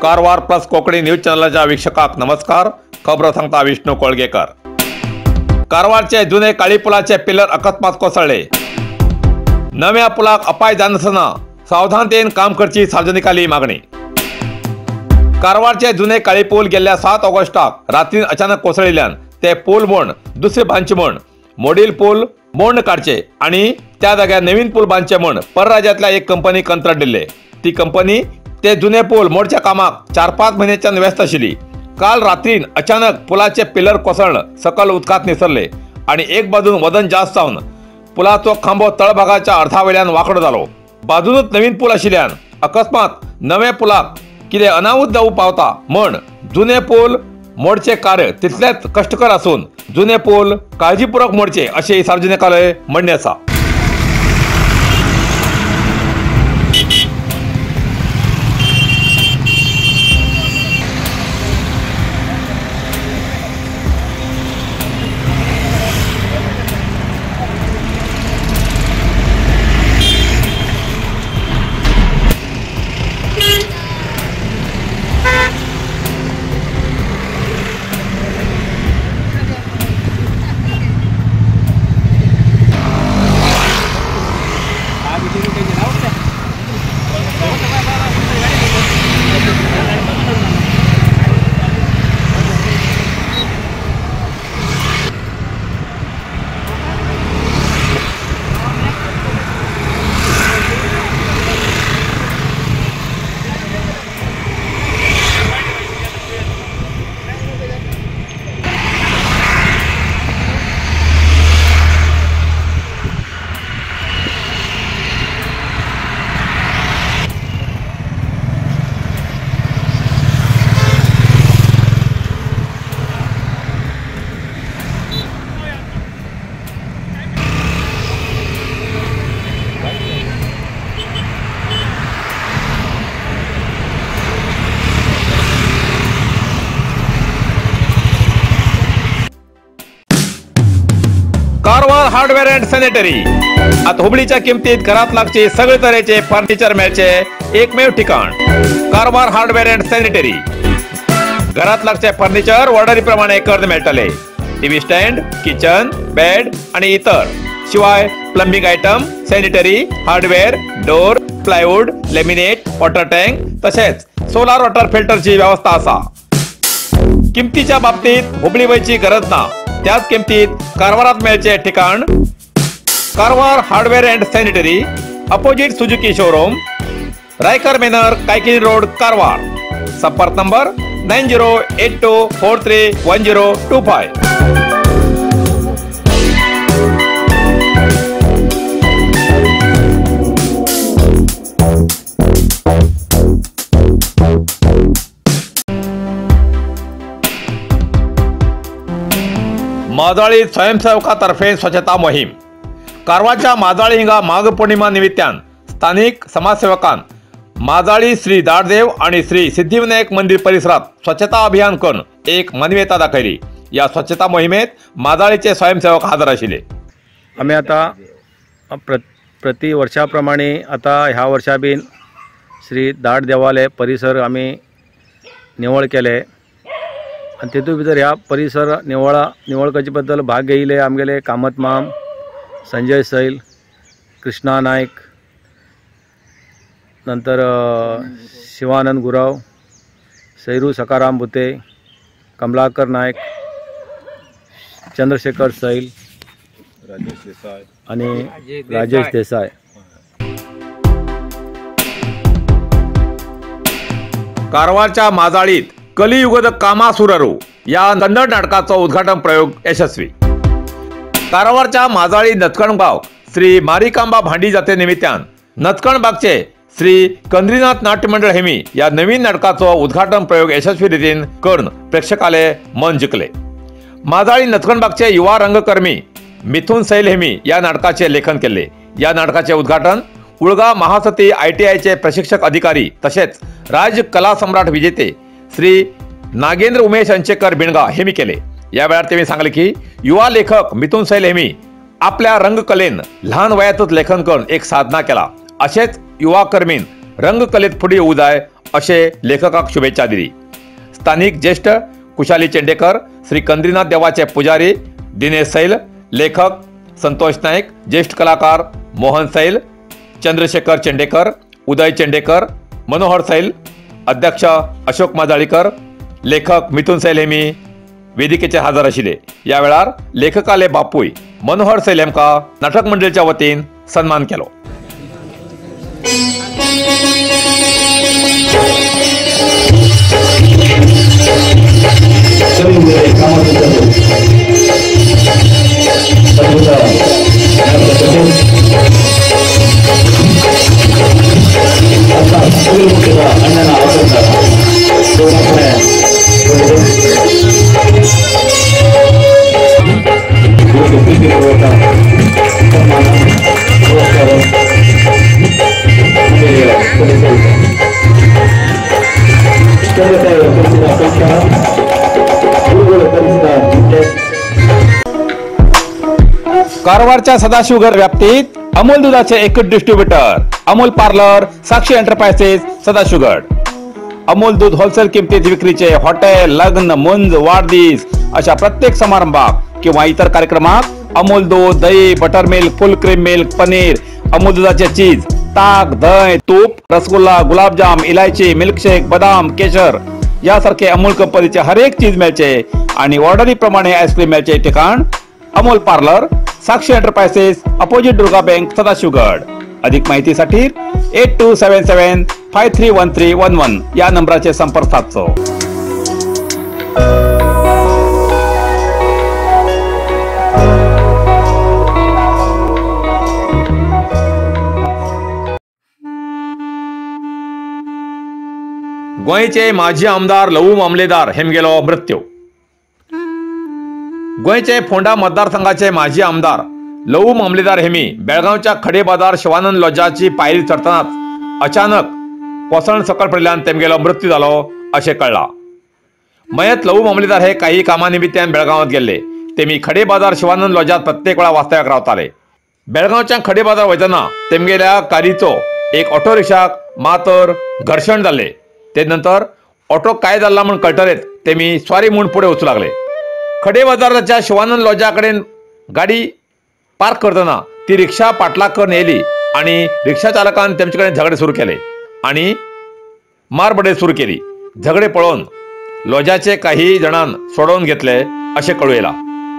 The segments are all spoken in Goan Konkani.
कारवार प्लस कोंकणी न्यूज चॅनलाच्या वीक्षकांक नमस्कार। खबरो सांगता विष्णू कोळगेकर। कारवारचे जुने काळी पुलाचे पिलर अकस्मात कोसळले। नव्या पुलाक अपाय जानासतना सावधानतेन काम करची सार्वजनिकांली मागणी। कारवारचे जुने काळी पूल गेल्ल्या 7 ऑगस्टाक रातीन अचानक कोसळिल्ल्यान ते पूल म्हूण दुसरे बांदचे म्हूण मोडील पूल मोडण काडचे आनी त्या जाग्यार नवीन पूल बांदचे म्हूण परराज्यांतल्या एक कंपनी कंत्राट दिल्ले। ती कंपनी ते जुने पूल मोडच्या कामाक 4-5 म्हयन्याच्यान व्यस्त आशिल्ली। काल रात्रीन अचानक पुलाचे पिलर कोसळून सकल उदकांत निसरले आणि एक बाजून वजन जास्त जावन पुलाचो खांबो तळभागाच्या अर्धावेल्यान वांकडो जालो। बाजूनच नवीन पूल आशिल्ल्यान अकस्मात नव्या पुलाक कितें अनाहूत जावूं पावता म्हण जुने पूल मोडचे कार्य तितलेच कश्टकर आसून जुने पूल काळजीपूर्वक मोडचे अशें सार्वजनिकांले म्हणणें आसा। कारवार हार्डवेअर अँड सॅनिटरी आता हुबळीच्या किमतीत घरात लागचे सगळे तरेचे फर्निचर मेळचे एकमेव ठिकाण कारवार हार्डवेअर अँड सॅनिटरी। घरात लागचे फर्निचर ऑर्डरी प्रमाणे करून मेळटले। टीव्ही स्टँड, किचन, बेड आणि इतर शिवाय plumbing item, sanitary, hardware, door, plywood, laminate, water tank तसेच सोलार वॉटर फिल्टरची व्यवस्था आसा। किमतीच्या बाबतीत हुबळी वयची गरज ना, त्याच किमतीत कारवारात मेळचे ठिकाण Karwar hardware and sanitary, opposite Suzuki showroom, Raikar manor, Kaikini road, Karwar. संपर्क नंबर 9082431025। माजाळी स्वयंसेवकातर्फे स्वच्छता मोहीम। कारवारच्या माजाळी हिंगा माघ पौर्णिमा निमित्तान स्थानिक समाजसेवकान माजाळी श्री दाडदेव आणि श्री सिद्धिविनायक मंदिर परिसरात स्वच्छता अभियान करून एक मानवीयता दाखयली। या स्वच्छता मोहिमेत माजाळीचे स्वयंसेवक हजर आशिल्ले। आमी आता प्रति वर्षा प्रमाणे आता ह्या वर्षा बीन श्री दाडदेवाले परिसर आमी निवळ केले आनी तेतूंत भितर ह्या परिसर निवळ करचे बद्दल भाग घेयले आमगेले कामत माम, संजय सैल, कृष्णा नायक, नंतर शिवानंद गुराव, सैरू सकाराम भुते, कमलाकर नायक, चंद्रशेखर सैल, राजेश देसाय आणि राजेश देसाय। कारवारच्या माजाळीत कलियुगद कामासुररू या कन्नड नाटकाचो उद्घाटन प्रयोग यशस्वी। कारवारच्या माजाळी नचकणगाव श्री मारिकांबा भांडी जात्रे निमित्तान नचकणबागचे श्री कंद्रीनाथ नाट्यमंडळ हेमी या नवीन नाटकाचो उद्घाटन प्रयोग यशस्वी रितीन करून प्रेक्षकाले मन जिखले। माजाळी नचकणबागचे युवा रंगकर्मी मिथुन सैल हेमी या नाटकाचे लेखन केले। या नाटकाचे उद्घाटन उळगा महासती ITIचे प्रशिक्षक अधिकारी तसेच राज्य कला सम्राट विजेते श्री नागेंद्र उमेश अंचेकर बिणगा हेमी केले. या वेळार तेमी सांगले की युवा लेखक मिथुन सैल हेमी आपल्या रंगकलेन लहान वयातच लेखन करून एक साधना केला, असेच युवा कर्मीन रंगकलेत फुडें येवूं जाय अशें लेखकाक शुभेच्छा दिली. स्थानिक ज्येष्ठ कुशाली चेंडेकर, श्री कंद्रीनाथ देवाचे पुजारी दिनेश सैल, लेखक संतोष नाईक, ज्येष्ठ कलाकार मोहन सैल, चंद्रशेखर चेंडेकर, उदय चेंडेकर, मनोहर सैल, अध्यक्ष अशोक माजाळीकर, लेखक मिथुन सैल हेमी वेदिकेचे हजर आशिल्ले. या वेळार लेखकाले बापूय मनोहर सैल हेमका नाटक मंडळीच्या वतीन सन्मान केलो. कारवारच्या सदाशिवगड व्याप्तीत अमूल दुधाचे एकच distributor Amul parlour, Sakshi enterprises, Sadashivgad. Amul दूध होलसेल किमतीत विक्रीचे हॉटेल, लग्न, मुंज, वाढदिवस अशा प्रत्येक समारंभाक किंवा इतर कार्यक्रमाक अमूल दूध, दही, butter milk, full cream milk, paneer, Amul दुधाचे चीज, ताक, दही, तूप, रसगुल्ला, गुलाबजाम, इलायची, मिल्कशेक, बदाम, केशर यासारखे अमूल कंपनीचे हरेक चीज मिळचे आणि ऑर्डरीप्रमाणे आईस्क्रीम मिळचे ठिकाण Amul parlour, Sakshi enterprises, opposite Durga bank, Sadashivgad. अधिक माहितीसाठी 8277531311 या नंबराचे संपर्क साधचो. गोंयचे माजी आमदार लवू मामलेदार हेमगेलो मृत्यू. गोंयचे फोंडा मतदारसंघाचे माजी आमदार लवू मामलेदार हेमी बेळगांवच्या खडेबाजार शिवानंद लॉजाची पायरी चढतानाच अचानक कोसळून सकल पडिल्ल्यान तेमगेलो मृत्यू जालो अशें कळ्ळां. मयत लवू मामलेदार हे काही कामानिमित्तान बेळगांवांत गेल्ले. तेमी खडेबाजार शिवानंद लॉजात प्रत्येक वेळा वास्तव्याक रावताले. बेळगांवच्या खडेबाजार वयतना तेमगेल्या कारीचो एक ऑटो रिक्षाक मातर घर्षण जाल्लें. ते नंतर ऑटो काय जाल्ला म्हूण कळटलेच तेमी स्वारी म्हूण फुडें वचूं लागले. खडेबाजाराच्या शिवानंद लॉजा कडेन गाडी पार्क करतना ती रिक्षा पाटलाग करून येयली आनी रिक्षा चालकान तेमचे कडेन झगडे सुरू केले आनी मारबडय सुरू केली. झगडे पळोवन लॉजाचे काही जाणान सोडोवन घेतले अशें कळूं येयलां.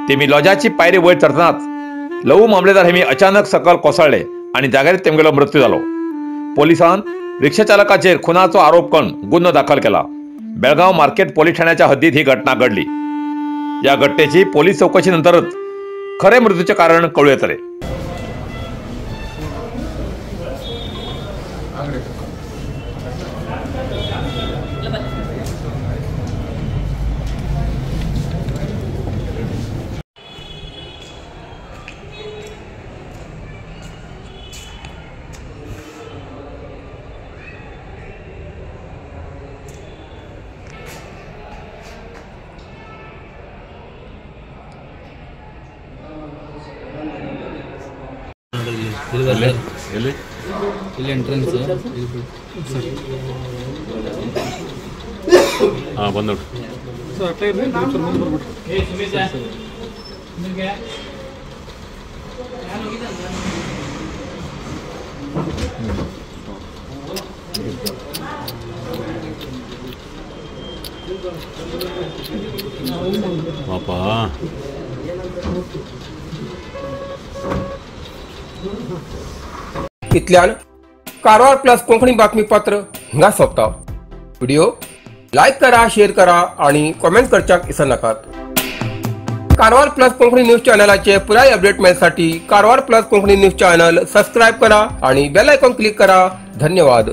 तेमी लॉजाची पायरी वयर चडटनाच लवू मामलेदार हेमी अचानक सकल कोसळ्ळे आनी जाग्यारच तेमगेलो मृत्यू जालो. पोलिसान रिक्षा चालकाचेर खुनाचो आरोप करून गुन्हो दाखल केला. बेळगांव मार्केट पोलीस ठाण्याच्या हद्दीत ही घटना घडली. या घटनेची पोलीस चौकशी नंतरच खरे मृत्यूचे कारण कळू येतले. ಇಲ್ಲಿ ಎಂಟ್ರೆನ್ಸ್ ಹಾಂ ಬಂದು ಸರ್ ಅಟ್ಲೇ ಇರಲಿ ಸರ್ ಮುಂದೆ ಬರ್ಬಿಟ್ರಿ. ಏ ಸುಮಿತ ನಿಮಗೆ ಪಾಪ इतल्यान कारवार प्लस कोंकणी बातमीपत्र हिंगा सोंपता. व्हिडिओ लायक करा, शेअर करा आणि कॉमेंट करच्याक विसरनाकात. कारवार प्लस कोंकणी न्यूज चॅनलाचे पुराय update मेळसाठी Karwar plus Konkani news channel subscribe करा आणि बेल आयकॉन क्लिक करा. धन्यवाद.